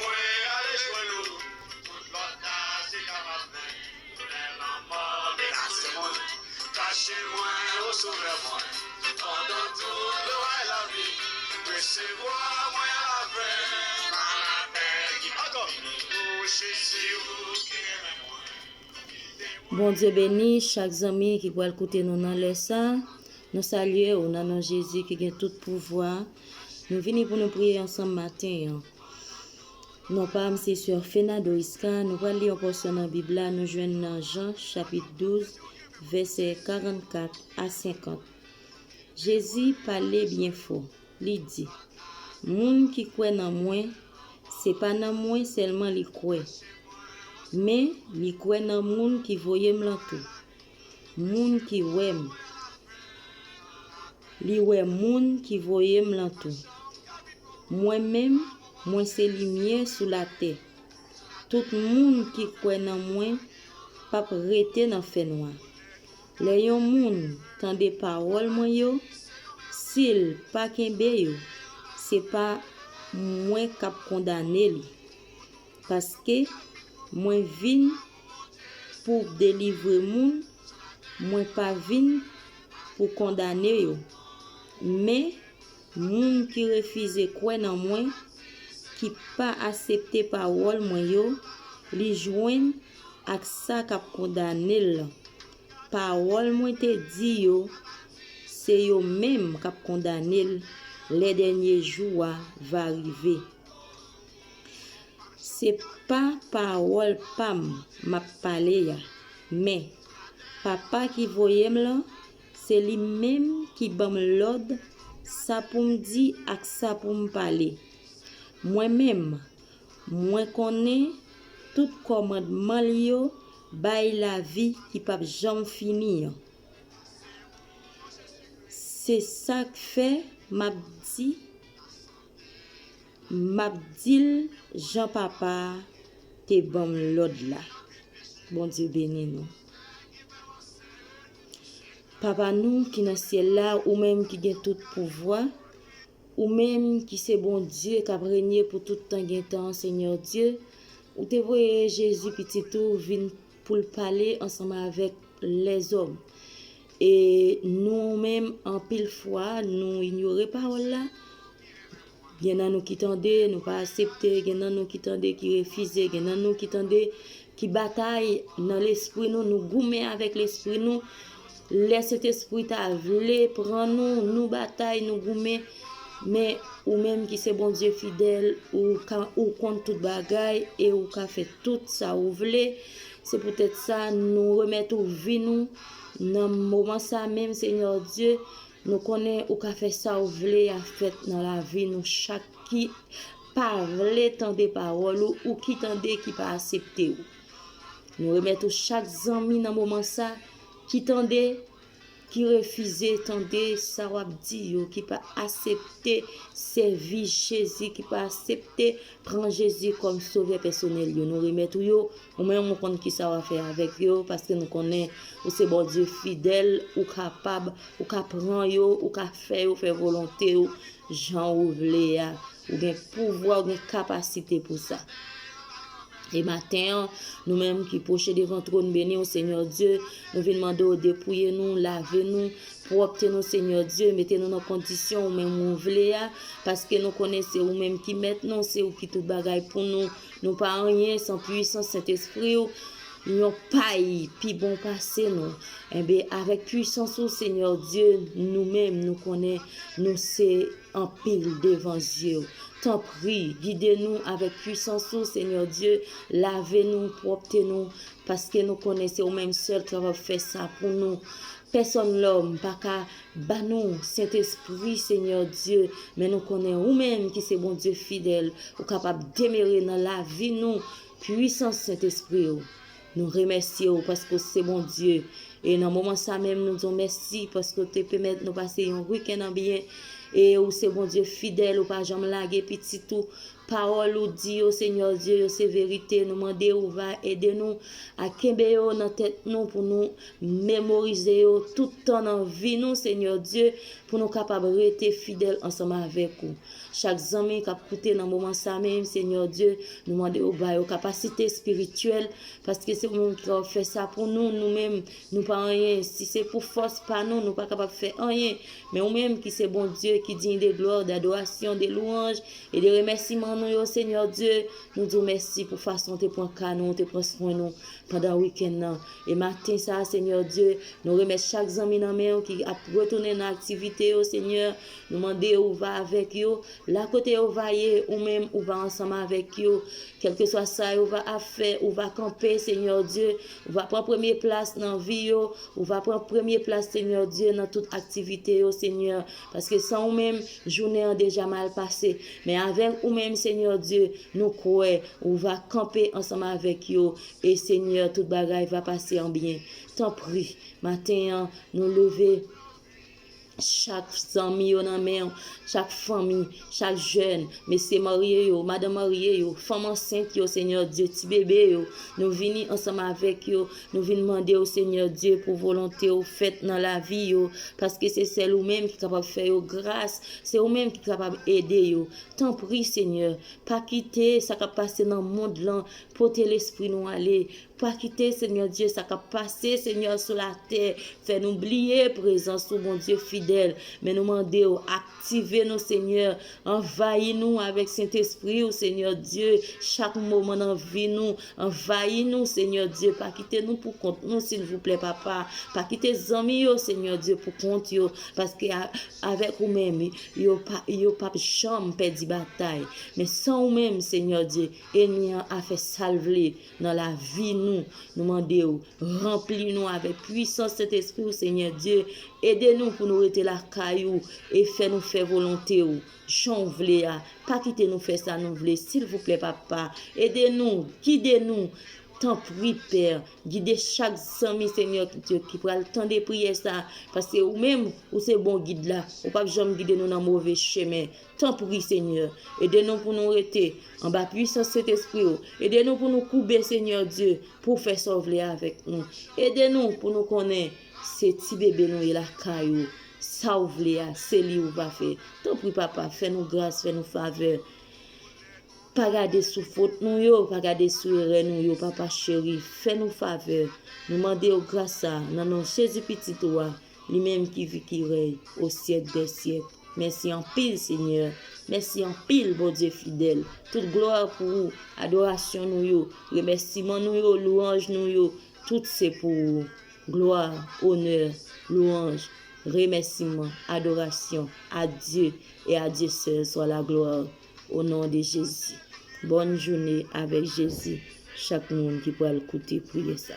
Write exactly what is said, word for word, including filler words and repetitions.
Mwen ale jwenn ou, tout lòt la se kapab vin. Lè lanmò menase mwen, kache mwen, o Sovè mwen. Pandan tout loraj lavi, resevwa mwen avèk lapè ki pa fini. O Jezi, ou ki renmen mwen. Bondye beni chak zanmi ki pral koute nou nan lè sa. Nou salye w nan non Jezi ki gen tout pouvwa. Nou vini pou nou priye ansanm maten an. Non pa m se sè Fena Doriska. Nou pral li yon pòsyon nan Bib la, nou jwenn nan Jan chapit douz, vèsè karannkat a senkant. Jezi pale byen fò. Li di, moun ki kwè nan mwen, se pa nan mwen sèlman li kwè, men li kwè nan moun ki voye m lan tou. Moun ki wè m, li wè moun ki voye m lan tou. Mwen menm, mwen se limyè sou latè. Tout moun ki kwè nan mwen p ap rete nan fènwa. Lè yon moun tande pawòl mwen yo, si l pa kenbe yo, se pa mwen k ap kondane li. Paske mwen vin pou delivre moun, mwen pa vin pou kondane yo. Men, moun ki refize kwè nan mwen, ki pa aksepte pawòl mwen yo, li jwenn ak sa k ap kondane l lan. Pawòl mwen te di yo, se yo menm k ap kondane l lè dènye jou a va rive. Se pa pawòl pa m m ap pale a, men Papa ki voye m lan, se li menm ki ban m lòd sa pou m di ak sa pou m pale. Mwen menm, mwen konnen tout kòmandman l yo bay lavi ki p ap janm fini an. Se sa k fè m ap di, m ap di l jan Papa a te ban m lòd la. Bondye beni nou. Papa nou ki nan syèl la, ou menm ki gen tout pouvwa, ou menm ki se Bondye k ap renye pou tout tan gen tan, Senyè Dye, ou te voye Jezi pitit ou vin pou l pale ansanm avèk lèzòm. E nou menm, anpil fwa, nou inyore pawòl la. Gen nan nou ki tande, nou pa aksepte, gen nan nou ki tande, ki refize, gen nan nou ki tande, ki batay nan lespri nou, nou goumen avèk lespri nou. Lè Sentespri ta vle pran nou, nou batay, nou goumen. Men ou menm ki se Bondye fidèl, ou ka, ou konn tout bagay e ou ka fè tout sa ou vle. Se poutèt sa, nou remèt ou vi nou nan moman sa menm, Senyè Dye. Nou konnen ou ka fè sa ou vle a fèt nan lavi nou chak ki pa vle tande pawòl ou, ou ki tande ki pa aksepte ou. Nou remèt ou chak zanmi nan moman sa ki tande, ki refize tande sa w ap di yo, ki pa aksepte sèvi Jezi, ki pa aksepte pran Jezi kòm Sovè pèsonèl yo. Nou remèt ou yo, ou menm ou konn kisa w ap fè avèk yo, paske nou konnen ou se Bondye fidèl, ou kapab, ou ka pran yo, ou ka fè yo fè volonte w jan ou vle a. Ou gen pouvwa, ou gen kapasite pou sa. E maten an, nou menm ki pwoche devan twòn beni w, Senyè Dye, nou vin mande w depouye nou, lave nou, pwòpte nou, Senyè Dye, mete nou nan kondisyon ou menm ou vle a, paske nou konnen se ou menm ki mèt nou, se ou ki tout bagay pou nou. Nou pa anyen san pwisans Sentespri w, yon pay pi bon pase nou. Enben, avèk pwisans ou, Senyè Dye, nou menm, nou konnen nou se anpil devan zye w. Tanpri, gide nou avèk pwisans ou, Senyè Dye, lave nou, pwòpte nou, paske nou konnen se ou menm sèl ki kapab fè sa pou nou. Pèsòn lòm pa ka ba nou Sentespri, Senyè Dye, men nou konnen ou menm ki se Bondye fidèl, ou kapab demere nan lavi nou, pwisans Sentespri w. Nou remèsye w paske w se Bondye. E nan moman sa menm, nou di w mèsi paske w te pèmèt nou pase yon wikenn an byen. E ou se Bondye fidèl, ou pa janm lage pitit ou. Pawòl ou di yo, Senyè Dye, yo se verite. Nou mande ou va ede nou a kenbe yo nan tèt nou pou nou memorize yo tout tan nan vi nou, Senyè Dye, pou nou kapab rete fidèl ansanm avèk ou. Chak zanmi k ap koute nan moman sa menm, Senyè Dye, nou mande w ba yo kapasite espirityèl, paske se ou menm ki kapab fè sa pou nou. Nou menm, nou pa anyen. Si se pou fòs pa nou, nou pa kapab fè anyen. Men ou menm ki se Bondye, ki diy de glwa, dadorasyon, de lwanj e de remèsiman nou yo, Senyè Dye, nou di w mèsi pou fason w te pran ka nou, w te pran swen nou pandan wikenn nan. E maten sa a, Senyè Dye, nou remèt chak zanmi nan men w ki ap retounen nan aktivite yo, Senyè. Nou mande w va avèk yo. La kote yo va ye, ou menm, ou va ansanm avèk yo. Kèlkeswa sa yo va ap fè, ou va kanpe, Senyè Dye. Ou va pran premye plas nan vi yo. Ou va pran premye plas, Senyè Dye, nan tout aktivite yo, Senyè. Paske san ou menm, jounen an deja mal pase. Men avèk ou menm, Senyè Dye, nou kwè ou va kanpe ansanm avèk yo. E, Senyè, tout bagay va pase an byen. Tanpri, maten an, nou leve chak zanmi yo nan men w, chak fanmi, chak jèn, mesye marye yo, madanm marye yo, fanm ansent yo, Senyè Dye, ti bebe yo. Nou vini ansanm avèk yo, nou vin mande w, Senyè Dye, pou volonte w fèt nan lavi yo, paske se sèl ou menm ki kapab fè yo gras, se ou menm ki kapab ede yo. Tanpri, Senyè, pa kite sa k ap pase nan mond lan pote lespri nou ale. Pa kite, Senyè Dye, sa k ap pase, Senyè, sou latè, fè nou bliye prezans ou, Bondye fidèl. Men nou mande w, aktive nou, Senyè. Anvayi nou avèk Sentespri w, Senyè Dye, chak moman nan vi nou. Anvayi nou, Senyè Dye. Pa kite nou pou kont nou, silvouplè, Papa. Pa kite zanmi yo, Senyè Dye, pou kont yo. Paske a- avèk ou menm, yo pa, yo p ap janm pèdi batay. Men san ou menm, Senyè Dye, ènmi an a fè sa l vle nan lavi nou. Nou mande w, ranpli nou avèk pwisans Sentespri w, Senyè Dye. Ede nou pou nou rete lakay ou e fè nou fè volonte w, jan w vle a. Pa kite nou fè sa nou vle, silvouplè, Papa. Ede nou, gide nou. Tanpri, Pè, gide chak zanmi, Senyè Dye, ki pral tande priyè sa, paske ou menm, ou se bon gid la. Ou p ap janm gide nou nan move chemen. Tanpri, Senyè, ede nou pou nou rete anba pwisans Sentespri w. Ede nou pou nou koube, Senyè Dye, pou w fè sa w vle avèk nou. Ede nou pou nou konnen se ti bebe nou ye lakay ou. Sa w vle a, se li ou va fè. Tanpri, Papa, fè nou gras, fè nou favè. Pa gade sou fot nou yo, pa gade sou erè nou yo, Papa cheri, fè nou favè. Nou mande w gras sa, nan non Jezi Pitit ou a, li menm ki viv, ki rèy, o syèk dè syèk. Mèsi anpil, Senyè. Mèsi anpil, Bondye fidèl. Tout glwa pou ou, adorasyon nou yo, remèsiman nou yo, lwanj nou yo, tout se pou ou. Glwa, onè, lwanj, remèsiman, adorasyon à Dieu et à Dieu seul soit la gloire. Au nom de Jésus. Bòn jounen avèk Jezi, chak moun ki pral koute priyè sa.